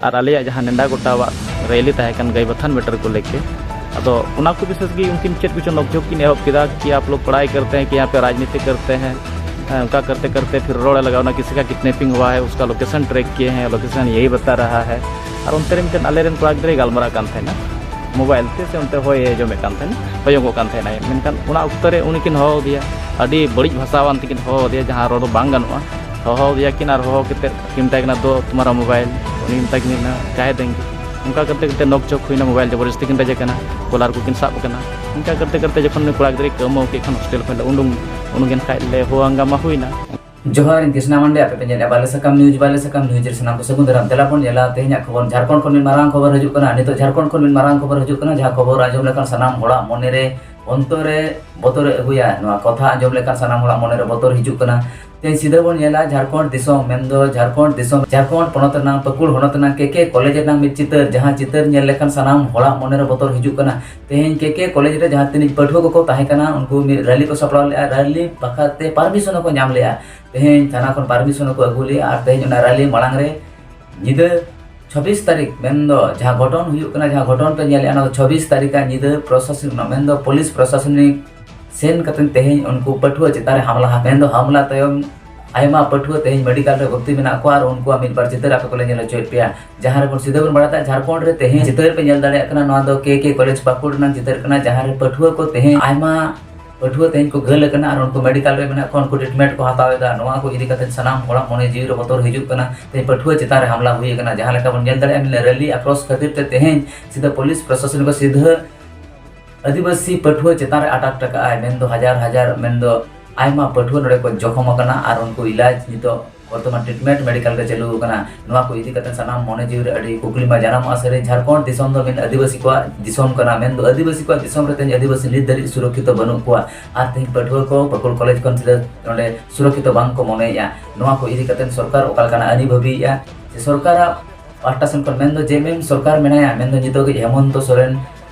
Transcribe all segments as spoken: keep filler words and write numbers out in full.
ᱟᱨ ᱟᱞᱮᱭᱟᱜ ᱡᱟᱦᱟᱸ ᱱᱮᱰᱟ ᱜᱚᱴᱟᱣᱟᱜ ᱨᱮᱞᱤ ᱛᱟᱦᱮᱸ ᱠᱟᱱ ᱜᱟᱹᱭ ᱵᱟᱛᱷᱟᱱ ᱢᱮᱴᱟᱨ ᱠᱚ ᱞᱮᱠᱮ, ᱟᱫᱚ ᱚᱱᱟ ᱠᱚ ᱵᱤᱥᱮᱥ ᱜᱮ ᱩᱱᱠᱤᱱ ᱪᱮᱫ ᱠᱚᱪᱚ ᱱᱚᱠᱡᱷᱳᱠ ᱠᱤᱱ ᱮᱦᱚᱵ ᱠᱮᱫᱟ ᱠᱤ ᱟᱯ ᱞᱳᱜ ᱯᱟᱲᱦᱟᱭ ᱠᱟᱨᱛᱮ ᱦᱮᱸ, ᱠᱤ ᱭᱟᱦᱟᱸ ᱯᱮ ᱨᱟᱡᱽᱱᱤᱛᱤ ᱠᱟᱨᱛᱮ ᱦᱮᱸ, ᱦᱮᱸ, ᱚᱱᱠᱟ ᱠᱟᱨᱛᱮ ᱠᱟᱨᱛᱮ ᱯᱷᱤᱨ ᱨᱚᱲ ᱮ ᱞᱟᱜᱟᱣ ᱮᱱᱟ, ᱠᱤᱥᱤ ᱠᱟ ᱠᱤᱰᱱᱮᱯᱤᱝ ᱦᱩᱣᱟ ᱦᱮ, ᱩᱥᱠᱟ ᱞᱳᱠᱮᱥᱚᱱ ᱴᱨᱮᱠ ᱠᱤᱭᱮ ᱦᱮᱸ, ᱞᱳᱠᱮᱥᱚᱱ ᱭᱮᱦᱤ ᱵᱟᱛᱟ ᱨᱟᱦᱟ ᱦᱮ᱾ ᱟᱨ ᱚᱱᱛᱮ ᱨᱮ ᱢᱤᱫᱴᱮᱱ ᱟᱞᱮᱨᱮᱱ ᱠᱚᱲᱟ ᱜᱤᱫᱽᱨᱟᱹᱭ ᱜᱟᱞᱢᱟᱨᱟᱜ ᱠᱟᱱ ᱛᱟᱦᱮᱱᱟ ᱢᱳᱵᱟᱭᱤᱞ ᱛᱮ, ᱥᱮ ᱚᱱᱛᱮ ᱦᱚᱭ ᱮ ᱟᱸᱡᱚᱢᱮᱫ ᱠᱟᱱ ᱛᱟᱦᱮᱱᱟ, ᱦᱚᱭᱚᱝᱚᱜ ᱠᱟᱱ ᱛᱟᱦᱮᱱᱟᱭ᱾ ᱢᱮᱱᱠᱷᱟᱱ ᱚᱱᱟ ᱚᱠᱛᱚ ᱨᱮ ᱩᱱᱤ ᱠᱤᱱ ᱦᱚᱦᱚ ᱟᱫᱮᱭᱟ, ᱟᱹᱰᱤ ᱵᱟᱹᱲᱤᱡ ᱵᱷᱟᱥᱟᱣᱟᱱ ᱛᱮᱠᱤᱱ ᱦᱚᱦᱚ ᱟᱫᱮᱭᱟ, ᱡᱟᱦᱟᱸ ᱨᱚᱲ ᱫᱚ ᱵᱟᱝ ᱜᱟᱱᱚᱜᱼᱟ᱾ ᱦᱚᱦᱚ ᱟᱫᱮᱭᱟ ᱠᱤᱱ ᱟᱨ ᱦᱚᱦᱚ ᱠᱟᱛᱮᱫ ᱠᱤᱱ ᱢᱮᱛᱟᱭ ᱠᱟᱱᱟ, "ᱫᱚ ᱛᱩᱢᱦᱟᱨᱟ ᱢᱳᱵᱟᱭᱤᱞ?" ᱩᱱᱤ ᱢᱮᱛᱟ ᱠᱤᱱᱟ, "ᱠᱟᱦᱮ ᱫᱮᱝᱜᱮ?" ᱚᱱᱠᱟ ᱠᱟᱛᱮ ᱠᱟᱛᱮ ᱱᱚᱠ ᱪᱚᱠ ᱦᱩᱭᱱᱟ, ᱢᱳᱵᱟᱭᱤᱞ ᱡᱚᱵᱚᱨᱡᱚᱥᱛᱤ ᱠᱤᱱ ᱨᱮᱡ ᱠᱟᱱᱟ, ᱠᱚᱞᱟᱨ ᱠᱚᱠᱤᱱ ᱥᱟᱵ ᱠᱟᱱᱟ᱾ ᱚᱱᱠᱟ ᱠᱟᱛᱮ ᱠᱟᱛᱮ ᱡᱚᱠᱷᱚᱱ ᱩᱱᱤ ᱠᱚᱲᱟ ᱜᱤᱫᱽᱨᱟᱹᱭ ᱠᱟᱹᱣᱢᱟᱹᱣ ᱠᱮᱫ ᱠᱷᱟᱱ ᱦᱳᱥᱴᱮᱞ ᱠᱷᱚᱱ ᱞᱮ ᱩᱰᱩᱝ, ᱩᱰᱩᱝ ᱮᱱ ᱠᱷᱟᱡ ᱞᱮ ᱦᱳ ᱦᱟᱝᱜᱟᱢᱟ ᱦᱩᱭᱱᱟ᱾ ᱡᱚᱦᱟᱨ, ᱤᱧ ᱠᱨᱤᱥᱱᱟ ᱢᱟᱱᱰᱮ, ᱟᱯᱮ ᱯᱮ ᱧᱮᱞᱮᱫᱼᱟ ᱵᱟᱞᱮ ᱥᱟᱠᱟᱢ ᱱᱤᱭᱩᱡᱽ, ᱵᱟᱞᱮ ᱥᱟᱠᱟᱢ ᱱᱤᱭᱩᱡᱽ ᱨᱮ ᱥᱟᱱᱟᱢ ᱠᱚ ᱥᱟᱹᱜᱩᱱ ᱫᱟᱨᱟᱢ᱾ ᱫᱮᱞᱟ ᱵᱚᱱ ᱧᱮᱞᱟ ᱛᱮᱦᱮᱧᱟᱜ ᱠᱷᱚᱵᱚᱨ᱾ ᱡᱷᱟᱲᱠᱷᱚᱸᱰ ᱠᱷᱚᱱ ᱢᱤᱫ ᱢᱟᱨᱟᱝ ᱠᱷᱚᱵᱚᱨ ᱦᱤᱡᱩᱜ ᱠᱟᱱᱟ, ᱱᱤᱛᱚᱜ ᱡᱷᱟᱲᱠᱷᱚᱸᱰ ᱠᱷᱚᱱ ᱢᱤᱫ ᱢᱟᱨᱟᱝ ᱠᱷᱚᱵᱚᱨ ᱦᱤᱡᱩᱜ ᱠᱟᱱᱟ, ᱡᱟᱦᱟᱸ ᱠᱷᱚᱵᱚᱨ ᱟᱸᱡᱚᱢ ᱞᱮᱠᱷᱟᱱ ᱥᱟᱱᱟᱢ ᱦᱚᱲᱟᱜ ᱢᱚᱱᱮ ᱨᱮ ᱚᱱᱛᱚᱨ ᱨᱮ ᱵᱚᱛᱚᱨ ᱮ ᱟᱹᱜᱩᱭᱟ᱾ ᱱᱚᱣᱟ ᱠᱟᱛᱷᱟ ᱟᱸᱡᱚᱢ ᱞᱮᱠᱷᱟᱱ ᱥᱟᱱᱟᱢ ᱦᱚᱲᱟᱜ ᱢᱚᱱᱮ ᱨᱮ ᱵᱚᱛᱚᱨ ᱦᱤᱡᱩᱜ ᱠᱟᱱᱟ᱾ ᱛᱮᱦᱮᱧ ᱥᱤᱫᱷᱟᱹ ᱵᱚᱱ ᱧᱮᱞᱟ ᱡᱷᱟᱲᱠᱷᱚᱸᱰ ᱫᱤᱥᱚᱢ, ᱢᱮᱱᱫᱚ ᱡᱷᱟᱲᱠᱷᱚᱸᱰ ᱫᱤᱥᱚᱢ, ᱡᱷᱟᱲᱠᱷᱚᱸᱰ ᱯᱚᱱᱚᱛ ᱨᱮᱱᱟᱜ ᱯᱟᱹᱠᱩᱲ ᱦᱚᱱᱚᱛ ᱨᱮᱱᱟᱜ ᱠᱮ ᱠᱮ ᱠᱚᱞᱮᱡᱽ ᱨᱮᱱᱟᱜ ᱢᱤᱫ ᱪᱤᱛᱟᱹᱨ, ᱡᱟᱦᱟᱸ ᱪᱤᱛᱟᱹᱨ ᱧᱮᱞ ᱞᱮᱠᱷᱟᱱ ᱥᱟᱱᱟᱢ ᱦᱚᱲᱟᱜ ᱢᱚᱱᱮ ᱨᱮ ᱵᱚᱛᱚᱨ ᱦᱤᱡᱩᱜ ᱠᱟᱱᱟ᱾ ᱛᱮᱦᱮᱧ ᱠᱮ ᱠᱮ ᱠᱚᱞᱮᱡᱽ ᱨᱮ ᱡᱟᱦᱟᱸ ᱛᱤᱱᱟᱹᱜ ᱯᱟᱹᱴᱷᱩᱣᱟᱹ ᱠᱚᱠᱚ ᱛᱟᱦᱮᱸ ᱠᱟᱱᱟ, ᱩᱱᱠᱩ ᱢᱤᱫ ᱨᱮᱞᱤ ᱠᱚ ᱥᱟᱯᱲᱟᱣ ᱞᱮᱫᱼᱟ, ᱨᱮᱞᱤ ᱵᱟᱠᱷᱨᱟ ᱛᱮ ᱯᱟᱨᱢᱤᱥᱚᱱ ᱦᱚᱸᱠᱚ ᱧᱟᱢ ᱞᱮᱫᱼᱟ᱾ ᱛᱮᱦᱮᱧ ᱛᱷᱟᱱᱟ ᱠᱷᱚᱱ ᱯᱟᱨᱢᱤᱥᱚᱱ ᱦᱚᱸᱠᱚ ᱟᱹᱜᱩ ᱞᱮᱫᱼᱟ ᱟᱨ ᱛᱮᱦᱮᱧ ᱚᱱᱟ ᱨᱮᱞᱤ ᱢᱟᱲᱟᱝ ᱨᱮ ᱧᱤᱫᱟᱹ ᱪᱷᱚᱵᱵᱤᱥ ᱛᱟᱹᱨᱤᱠᱷ, ᱢᱮᱱᱫᱚ ᱡᱟᱦᱟᱸ ᱜᱷᱚᱴᱚᱱ ᱦᱩᱭᱩᱜ ᱠᱟᱱᱟ, ᱡᱟᱦᱟᱸ ᱜᱷᱚᱴᱚᱱ ᱯᱮ ᱧᱮᱞᱮᱫᱼᱟ, ᱚᱱᱟ ᱫᱚ ᱪᱷᱚᱵᱵᱤᱥ ᱛᱟᱹᱨᱤᱠᱷ ᱟᱜ ᱧᱤᱫᱟᱹ ᱯᱨᱚᱥᱟᱥᱚᱱ, ᱢᱮᱱᱫᱚ ᱯᱩᱞᱤᱥ ᱯᱨᱚᱥᱟᱥᱚᱱᱤᱠ ᱥᱮᱱ ᱠᱟᱛᱮ ᱛᱮᱦᱮᱧ ᱩᱱᱠᱩ ᱯᱟᱹᱴᱷᱩᱣᱟᱹ ᱪᱮᱛᱟᱱ ᱨᱮ ᱦᱟᱢᱞᱟ, ᱢᱮᱱᱫᱚ ᱦᱟᱢᱞᱟ ᱛᱟᱭᱚᱢ ᱟᱭᱢᱟ ᱯᱟᱹᱴᱷᱩᱣᱟᱹ ᱛᱮᱦᱮᱧ ᱢᱮᱰᱤᱠᱟᱞ ᱨᱮ ᱵᱷᱚᱨᱛᱤ ᱢᱮᱱᱟᱜ ᱠᱚᱣᱟ ᱟᱨ ᱩᱱᱠᱩᱣᱟᱜ ᱢᱤᱫ ᱵᱟᱨ ᱪᱤᱛᱟᱹᱨ ᱟᱯᱮ ᱠᱚᱞᱮ ᱧᱮᱞ ᱦᱚᱪᱚᱭᱮᱫ ᱯᱮᱭᱟ, ᱡᱟᱦᱟᱸ ᱨᱮᱵᱚᱱ ᱥᱤᱫᱷᱟᱹ ᱵᱚᱱ ᱵᱟᱲᱟᱭ ᱫᱟ ᱡᱷᱟᱲᱠᱷᱚᱸᱰ ᱨᱮ ᱛᱮᱦᱮᱧ ᱪᱤᱛᱟᱹᱨ ᱯᱮ ᱧᱮᱞ ᱫᱟᱲᱮᱭᱟᱜ ᱠᱟᱱᱟ, ᱱᱚᱣᱟ ᱫᱚ ᱠᱮ ᱠᱮ ᱠᱚᱞᱮᱡᱽ ᱯᱟᱹᱠᱩᱲ ᱨᱮᱱᱟᱜ ᱪᱤᱛᱟᱹᱨ ᱠᱟᱱᱟ, ᱡᱟᱦᱟᱸ ᱨᱮ ᱯᱟᱹᱴᱷᱩᱣᱟᱹ ᱠᱚ ᱛᱮᱦᱮᱧ ᱟᱭᱢᱟ ᱯᱟᱹᱴᱷᱩᱣᱟᱹ ᱛᱮᱦᱮᱧ ᱠᱚ ᱜᱷᱟᱹᱞ ᱟᱠᱟᱱᱟ ᱟᱨ ᱩᱱᱠᱩ ᱢᱮᱰᱤᱠᱟᱞ ᱨᱮ ᱢᱮᱱᱟᱜ ᱠᱚᱣᱟ, ᱩᱱᱠᱩ ᱴᱨᱤᱴᱢᱮᱱᱴ ᱠᱚ ᱦᱟᱛᱟᱣ ᱮᱫᱟ᱾ ᱱᱚᱣᱟ ᱠᱚ ᱤᱫᱤ ᱠᱟᱛᱮ ᱥᱟᱱᱟᱢ ᱦᱚᱲᱟᱜ ᱢᱚᱱᱮ ᱡᱤᱣᱤ ᱨᱮ ᱵᱚᱛᱚᱨ ᱦᱤᱡᱩᱜ ᱠᱟᱱᱟ᱾ ᱛᱮᱦᱮᱧ ᱯᱟᱹᱴᱷᱩᱣᱟᱹ ᱪᱮᱛᱟᱱ ᱨᱮ ᱦᱟᱢᱞᱟ ᱦᱩᱭ ᱟᱠᱟᱱᱟ, ᱡᱟᱦᱟᱸ ᱞᱮᱠᱟ ᱵᱚᱱ ᱧᱮᱞ ᱫᱟᱲᱮᱭᱟᱜᱼᱟ, ᱢᱤᱫ ᱨᱮᱞᱤ ᱟᱠᱨᱚᱥ ᱠᱷᱟᱹᱛᱤᱨ ᱛᱮ ᱛᱮᱦᱮᱧ ᱥᱤᱫᱷᱟᱹ ᱯᱩᱞᱤᱥ ᱯᱨᱚᱥᱟᱥᱚᱱ ᱠᱚ ᱥᱤᱫᱷᱟᱹ ᱟᱹᱫᱤᱵᱟᱹᱥᱤ ᱯᱟᱹᱴᱷᱩᱣᱟᱹ ᱪᱮᱛᱟᱱ ᱨᱮ ᱟᱴᱟᱠ ᱴᱟᱠᱟᱜᱼᱟᱭ, ᱢᱮᱱᱫᱚ ᱦᱟᱡᱟᱨ ᱦᱟᱡᱟᱨ, ᱢᱮᱱᱫᱚ ᱟᱭᱢᱟ ᱯᱟᱹᱴᱷᱩᱣᱟᱹ ᱱᱚᱰᱮ ᱠᱚ ᱡᱚᱠᱷᱚᱢ ᱟᱠᱟᱱᱟ ᱟᱨ ᱩᱱᱠᱩ ᱤᱞᱟᱡᱽ ᱱᱤᱛᱚᱜ ᱵᱚᱨᱛᱚᱢᱟᱱ ᱴᱨᱤᱴᱢᱮᱱᱴ ᱢᱮᱰᱤᱠᱟᱞ ᱨᱮ ᱪᱟᱹᱞᱩ ᱟᱠᱟᱱᱟ᱾ ᱱᱚᱣᱟ ᱠᱚ ᱤᱫᱤ ᱠᱟᱛᱮ ᱥᱟᱱᱟᱢ ᱢᱚᱱᱮ ᱡᱤᱣᱤ ᱨᱮ ᱟᱹᱰᱤ ᱠᱩᱠᱞᱤ ᱢᱟ ᱡᱟᱱᱟᱢᱚᱜᱼᱟ᱾ ᱥᱟᱹᱨᱤ ᱡᱷᱟᱲᱠᱷᱚᱸᱰ ᱫᱤᱥᱚᱢ ᱫᱚ ᱢᱤᱫ ᱟᱹᱫᱤᱵᱟᱹᱥᱤ ᱠᱚᱣᱟᱜ ᱫᱤᱥᱚᱢ ᱠᱟᱱᱟ, ᱢᱮᱱᱫᱚ ᱟᱹᱫᱤᱵᱟᱹᱥᱤ ᱠᱚᱣᱟᱜ ᱫᱤᱥᱚᱢ ᱨᱮ ᱛᱮᱦᱮᱧ ᱟᱹᱫᱤᱵᱟᱹᱥᱤ ᱱᱤᱛ ᱫᱷᱟᱹᱨᱤᱡ ᱥᱩᱨᱚᱠᱠᱷᱤᱛᱚ ᱵᱟᱹᱱᱩᱜ ᱠᱚᱣᱟ ᱟᱨ ᱛᱮᱦᱮᱧ ᱯᱟᱹᱴᱷᱩᱣᱟᱹ ᱠᱚ ᱯᱟᱹᱠᱩᱲ ᱠᱚᱞᱮᱡᱽ ᱠᱷᱚᱱ ᱥᱤᱫᱷᱟᱹ ᱱᱚᱰᱮ ᱥᱩᱨᱚᱠᱠᱷᱤᱛᱚ ᱵᱟᱝ ᱠᱚ ᱢᱚᱱᱮᱭᱮᱫᱼᱟ᱾ ᱱᱚᱣᱟ ᱠᱚ ᱤᱫᱤ ᱠᱟᱛᱮ ᱥᱚᱨᱠᱟᱨ ᱚᱠᱟ ᱞᱮᱠᱟᱱᱟᱜ ᱟᱹᱱᱤ ᱵᱷᱟᱹᱵᱤᱭᱮᱫᱼᱟ? ᱥᱮ ᱥᱚᱨᱠᱟᱨᱟᱜ ᱯᱟᱦᱴᱟ ᱥᱮᱱ ᱠᱷᱚᱱ, ᱢᱮᱱᱫᱚ ᱡᱮ ᱮᱢ ᱮᱢ ᱥᱚᱨᱠᱟᱨ ᱢᱮᱱᱟᱭᱟ, ᱢᱮᱱᱫᱚ ᱱᱤᱛᱚᱜ ᱜᱮ ᱦᱮᱢᱚᱱᱛᱚ ᱥᱚᱨᱮᱱ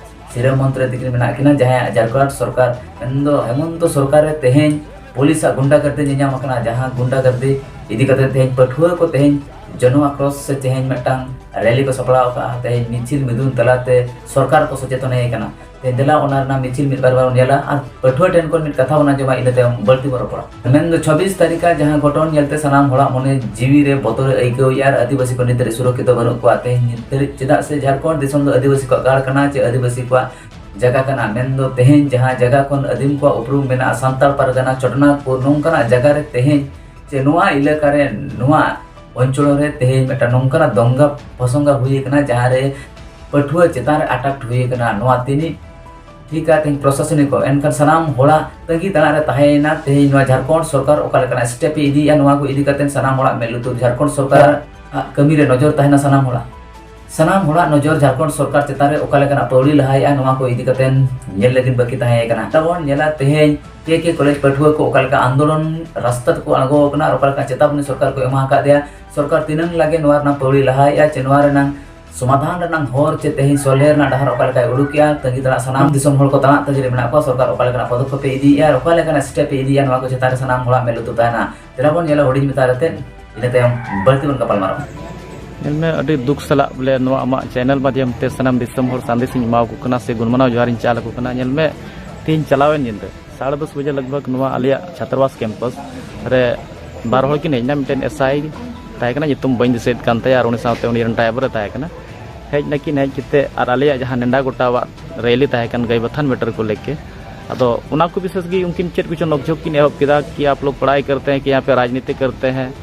ᱥᱤᱨᱟᱹ ᱢᱚᱱᱛᱨᱤ ᱛᱤᱠᱤᱱ ᱢᱮᱱᱟᱜ ᱠᱤᱱᱟ, ᱡᱟᱦᱟᱸᱭᱟᱜ ᱡᱷᱟᱲᱠᱷᱚᱸᱰ ᱥᱚᱨᱠᱟᱨ, ᱢᱮᱱᱫᱚ ᱦᱮᱢᱚᱱᱛᱚ ᱥᱚᱨᱠᱟᱨ ᱨᱮ ᱛᱮᱦᱮᱧ ᱯᱩᱞᱤᱥᱟᱜ ᱜᱩᱱᱰᱟ ᱜᱟᱨᱫᱤ ᱧᱮᱧᱟᱢ ᱟᱠᱟᱱᱟ, ᱡᱟᱦᱟᱸ ᱜᱩᱱᱰᱟ ᱜᱟᱨᱫᱤ ᱤᱫᱤ ᱠᱟᱛᱮ ᱛᱮᱦᱮᱧ ᱯᱟᱹᱴᱷᱩᱣᱟᱹ ᱠᱚ ᱛᱮᱦᱮᱧ ᱡᱚᱱᱚ ᱟᱠᱨᱚᱥ ᱥᱮ ᱛᱮᱦᱮᱧ ᱢᱤᱫᱴᱟᱝ ᱨᱮᱞᱤ ᱠᱚ ᱥᱟᱯᱲᱟᱣ ᱟᱠᱟᱫᱼᱟ᱾ ᱛᱮᱦᱮᱧ ᱢᱤᱪᱷᱤᱞ ᱢᱤᱫᱩᱱ ᱛᱟᱞᱟᱛᱮ ᱥᱚᱨᱠᱟᱨ ᱠᱚ ᱥᱚᱪᱮᱛᱚᱱ ᱮ ᱠᱟᱱᱟ᱾ ᱛᱮᱦᱮᱧ ᱫᱮᱞᱟ ᱚᱱᱟ ᱨᱮᱱᱟᱜ ᱢᱤᱪᱷᱤᱞ ᱢᱤᱫ ᱵᱟᱨ ᱵᱚᱱ ᱧᱮᱞᱟ ᱟᱨ ᱯᱟᱹᱴᱷᱩᱣᱟᱹ ᱴᱷᱮᱱ ᱠᱷᱚᱱ ᱢᱤᱫ ᱠᱟᱛᱷᱟ ᱵᱚᱱ ᱟᱸᱡᱚᱢᱟ, ᱤᱱᱟᱹ ᱛᱟᱭᱚᱢ ᱵᱟᱹᱲᱛᱤ ᱵᱚᱱ ᱨᱚᱯᱚᱲᱟ᱾ ᱢᱮᱱᱫᱚ ᱪᱷᱚᱵᱵᱤᱥ ᱛᱟᱹᱨᱤᱠᱷᱟ ᱡᱟᱦᱟᱸ ᱜᱷᱚᱴᱚᱱ ᱧᱮᱞᱛᱮ ᱥᱟᱱᱟᱢ ᱦᱚᱲᱟᱜ ᱢᱚᱱᱮ ᱡᱤᱣᱤ ᱨᱮ ᱵᱚᱛᱚᱨ ᱮ ᱟᱹᱭᱠᱟᱹᱣᱮᱫᱼᱟ ᱟᱨ ᱟᱹᱫᱤᱵᱟᱹᱥᱤ ᱠᱚ ᱱᱤᱛ ᱫᱷᱟᱹᱨᱤᱡ ᱥᱩᱨᱚᱠᱠᱷᱤᱛ ᱫᱚ ᱵᱟᱹᱱᱩᱜ ᱠᱚᱣᱟ᱾ ᱛᱮᱦᱮᱧ ᱱᱤᱛ ᱫᱷᱟᱹᱨᱤᱡ ᱪᱮᱫᱟᱜ ᱥᱮ ᱡᱷᱟᱲᱠᱷᱚᱸᱰ ᱫᱤᱥᱚᱢ ᱫᱚ ᱟᱹᱫᱤᱵᱟᱹᱥᱤ ᱠᱚᱣᱟᱜ ᱜᱟᱲ ᱠᱟᱱᱟ ᱪᱮ ᱟᱹᱫᱤᱵᱟᱹᱥᱤ ᱠᱚᱣᱟᱜ ᱡᱟᱭᱜᱟ ᱠᱟᱱᱟ, ᱢᱮᱱᱫᱚ ᱛᱮᱦᱮᱧ ᱡᱟᱦᱟᱸ ᱡᱟᱭᱜᱟ ᱠᱷᱚᱱ ᱟᱹᱫᱤᱢ ᱠᱚᱣᱟᱜ ᱩᱯᱨᱩᱢ ᱢᱮᱱᱟᱜᱼᱟ, ᱥᱟᱱᱛᱟᱲ ᱯᱟᱨᱜᱟᱱᱟ ᱪᱚᱴᱱᱟᱜᱽᱯᱩᱨ, ᱱᱚᱝᱠᱟᱱᱟᱜ ᱡᱟᱭᱜᱟ ᱨᱮ ᱛᱮᱦᱮᱧ ᱪᱮ ᱱᱚᱣᱟ ᱮᱞᱟᱠᱟ ᱨᱮ, ᱱᱚᱣᱟ ᱚᱧᱪᱚᱞ ᱨᱮ ᱛᱮᱦᱮᱧ ᱢᱤᱫᱴᱟᱝ ᱱᱚᱝᱠᱟᱱᱟᱜ ᱫᱚᱝᱜᱟ ᱯᱷᱚᱥᱚᱝᱜᱟ ᱦᱩᱭ ᱟᱠᱟᱱᱟ, ᱡᱟᱦᱟᱸ ᱨᱮ ᱯᱟᱹᱴᱷᱩᱣᱟᱹ ᱪᱮᱛᱟᱱ ᱨᱮ ᱟᱴᱟᱠ ᱦᱩᱭ ᱟᱠᱟᱱᱟ᱾ ᱱᱚᱣᱟ ᱛᱤᱱᱤᱡ ᱴᱷᱤᱠᱟ ᱛᱮᱦᱮᱧ ᱯᱨᱚᱥᱟᱥᱚᱱᱤᱠ ᱠᱚ, ᱮᱱᱠᱷᱟᱱ ᱥᱟᱱᱟᱢ ᱦᱚᱲᱟᱜ ᱛᱟᱺᱜᱤ ᱛᱟᱲᱟᱜ ᱨᱮ ᱛᱟᱦᱮᱸᱭᱮᱱᱟ ᱛᱮᱦᱮᱧ ᱱᱚᱣᱟ ᱡᱷᱟᱲᱠᱷᱚᱸᱰ ᱥᱚᱨᱠᱟᱨ ᱚᱠᱟ ᱞᱮᱠᱟᱱᱟᱜ ᱥᱴᱮᱯ ᱮ ᱤᱫᱤᱭᱮᱫᱼᱟ, ᱱᱚᱣᱟ ᱠᱚ ᱤᱫᱤ ᱠᱟᱛᱮ ᱥᱟᱱᱟᱢ ᱦᱚᱲᱟᱜ ᱢᱮᱫ ᱞᱩᱛᱩᱨ ᱡᱷᱟᱲᱠᱷᱚᱸᱰ ᱥᱚᱨᱠᱟᱨ ᱟᱜ ᱠᱟᱹᱢᱤ ᱨᱮ ᱱᱚᱡᱚᱨ ᱛᱟᱦᱮᱱᱟ ᱥᱟᱱᱟᱢ ᱦᱚᱲᱟᱜ᱾ ᱥᱟᱱᱟᱢ ᱦᱚᱲᱟᱜ ᱱᱚᱡᱚᱨ ᱡᱷᱟᱲᱠᱷᱚᱸᱰ ᱥᱚᱨᱠᱟᱨ ᱪᱮᱛᱟᱱ ᱨᱮ ᱚᱠᱟ ᱞᱮᱠᱟᱱᱟᱜ ᱯᱟᱹᱣᱲᱤ ᱞᱟᱦᱟᱭᱮᱫᱼᱟ, ᱱᱚᱣᱟ ᱠᱚ ᱤᱫᱤ ᱠᱟᱛᱮ ᱧᱮᱞ ᱞᱟᱹᱜᱤᱫ ᱵᱟᱹᱠᱤ ᱛᱟᱦᱮᱸ ᱠᱟᱱᱟ᱾ ᱛᱟᱵᱚᱱ ᱧᱮᱞᱟ ᱛᱮᱦᱮᱧ ᱠᱮ ᱠᱮ ᱠᱚᱞᱮᱡᱽ ᱯᱟᱹᱴᱷᱩᱣᱟᱹ ᱠᱚ ᱚᱠᱟ ᱞᱮᱠᱟ ᱟᱱᱫᱳᱞᱚᱱ ᱨᱟᱥᱛᱟ ᱛᱮᱠᱚ ᱟᱬᱜᱚ ᱟᱠᱟᱱᱟ ᱟᱨ ᱚᱠᱟ ᱞᱮᱠᱟ ᱪᱮᱛᱟᱵᱚᱱᱤ ᱥᱚᱨᱠᱟᱨ ᱠᱚ ᱮᱢᱟ ᱟᱠᱟᱫᱮᱭᱟ᱾ ᱥᱚᱨᱠᱟᱨ ᱛᱤᱱᱟᱹᱝ ᱞᱟᱜᱮ ᱱᱚᱣᱟ ᱨᱮᱱᱟᱜ ᱯᱟᱹᱣᱲᱤ ᱞᱟᱦᱟᱭᱮᱫᱼᱟ ᱪᱮ ᱱᱚᱣᱟ ᱨᱮᱱᱟᱜ ᱥᱚᱢᱟᱫᱷᱟᱱ ᱨᱮᱱᱟᱜ ᱦᱚᱨ ᱪᱮ ᱛᱮᱦᱮᱧ ᱥᱚᱞᱦᱮ ᱨᱮᱱᱟᱜ ᱰᱟᱦᱟᱨ ᱚᱠᱟ ᱞᱮᱠᱟᱭ ᱩᱰᱩᱠᱮᱜᱼᱟ, ᱛᱟᱺᱜᱤ ᱛᱟᱲᱟᱜ ᱥᱟᱱᱟᱢ ᱫᱤᱥᱚᱢ ᱦᱚᱲ ᱠᱚ ᱛᱟᱲᱟᱜ ᱛᱟᱺᱜᱤ ᱨᱮ ᱢᱮᱱᱟᱜ ᱠᱚᱣᱟ, ᱥᱚᱨᱠᱟᱨ ᱚᱠᱟ ᱞᱮᱠᱟᱱᱟᱜ ᱯᱚᱫᱚᱠᱷᱮᱯ ᱮ ᱤᱫᱤᱭᱮᱫᱼᱟ ᱟᱨ ᱚᱠᱟ ᱞᱮᱠᱟᱱᱟᱜ ᱥᱴᱮᱯ ᱮ ᱤᱫᱤᱭᱟ, ᱱᱚᱣᱟ ᱠᱚ ᱪᱮᱛᱟᱱ ᱨᱮ ᱥᱟᱱᱟᱢ ᱦᱚᱲᱟᱜ ᱢᱮᱫ ᱞᱩᱛᱩᱨ ᱛᱟᱦᱮᱱᱟ᱾ ᱛᱮᱞᱟ ᱵᱚᱱ ᱧᱮᱞᱟ ᱦᱩᱰᱤᱧ ᱢᱟᱪᱷᱟ ᱠᱟᱛᱮ, ᱤᱱᱟᱹ ᱛᱟᱭᱚᱢ ᱵᱟᱹᱲᱛᱤ ᱵᱚᱱ ᱜᱟᱯᱟᱞ ᱢᱟᱨᱟᱣᱟ᱾ ᱧᱮᱞ ᱢᱮ, ᱟᱹᱰᱤ ᱫᱩᱠ ᱥᱟᱞᱟᱜ ᱵᱚᱞᱮ ᱱᱚᱣᱟ ᱟᱢᱟᱜ ᱪᱮᱱᱮᱞ ᱢᱟᱫᱷᱭᱚᱢ ᱛᱮ ᱥᱟᱱᱟᱢ ᱫᱤᱥᱚᱢ ᱦᱚᱲ ᱥᱟᱸᱫᱮᱥ ᱤᱧ ᱮᱢᱟ ᱠᱚ ᱠᱟᱱᱟ ᱥᱮ ᱜᱩᱱᱢᱟᱱᱟᱣ ᱡᱚᱦᱟᱨ ᱤᱧ ᱪᱟᱞ ᱟᱠᱚ ᱠᱟᱱᱟ᱾ ᱧᱮᱞ ᱢᱮ, ᱛᱮᱦᱮᱧ ᱪᱟᱞᱟᱣᱮᱱ ᱧᱤᱫᱟᱹ ᱥᱟᱲᱮ ᱫᱚᱥ ᱵᱟᱡᱮ ᱞᱟᱜᱽ ᱵᱷᱟᱜᱽ ᱱᱚᱣᱟ ᱟᱞᱮᱭᱟᱜ ᱪᱷᱟᱛᱨᱟᱵᱟᱥ ᱠᱮᱢᱯᱟᱥ ᱨᱮ ᱵᱟᱨ ᱦᱚᱲ ᱠᱤᱱ ᱦᱮᱡ ᱮᱱᱟ᱾ ᱢᱤᱫᱴᱮᱱ ᱮᱥ ᱟᱭ ᱛᱟᱦᱮᱸ ᱠᱟᱱᱟ, ᱧᱩᱛᱩᱢ ᱵᱟᱹᱧ ᱫᱤᱥᱟᱹᱭᱮᱫ ᱠᱟᱱ ᱛᱟᱭᱟ, ᱟᱨ ᱩᱱᱤ ᱥᱟᱶᱛᱮ ᱩᱱᱤ ᱨᱮᱱ ᱰᱨᱟᱭᱵᱷᱟᱨ ᱮ ᱛᱟᱦᱮᱸ ᱠᱟᱱᱟ᱾ ᱦᱮᱡ ᱱᱟᱠᱤᱱ, ᱦᱮᱡ ᱠᱟᱛᱮ ᱟᱨ ᱟᱞᱮᱭᱟᱜ ᱡᱟᱦᱟᱸ ᱱᱮᱰᱟ ᱜᱚᱴᱟᱣᱟᱜ ᱨᱮᱞᱤ ᱛᱟᱦᱮᱸ ᱠᱟᱱ ᱜᱟᱹᱭ ᱵᱟᱛᱷᱟᱱ ᱢᱮᱴᱟᱨ ᱠᱚ ᱞᱮᱠᱮ, ᱟᱫᱚ ᱚᱱᱟ ᱠᱚ ᱵᱤᱥᱮᱥ ᱜᱮ ᱩᱱᱠᱤᱱ ᱪᱮᱫ ᱠᱚᱪᱚ ᱱᱚᱠᱡᱷᱚᱠ ᱠᱤᱱ ᱮᱦᱚᱵ ᱠᱮᱫᱟ ᱠᱤ ᱟᱯ ᱞᱳᱜ ᱯᱟᱲᱦᱟᱭ ᱠᱟᱨᱛᱮ ᱦᱮᱸ ᱠᱤ ᱭᱟᱦᱟᱸ ᱯᱮ ᱨᱟᱡᱽᱱᱤᱛᱤ ᱠᱟᱨᱛᱮ ᱦᱮᱸ,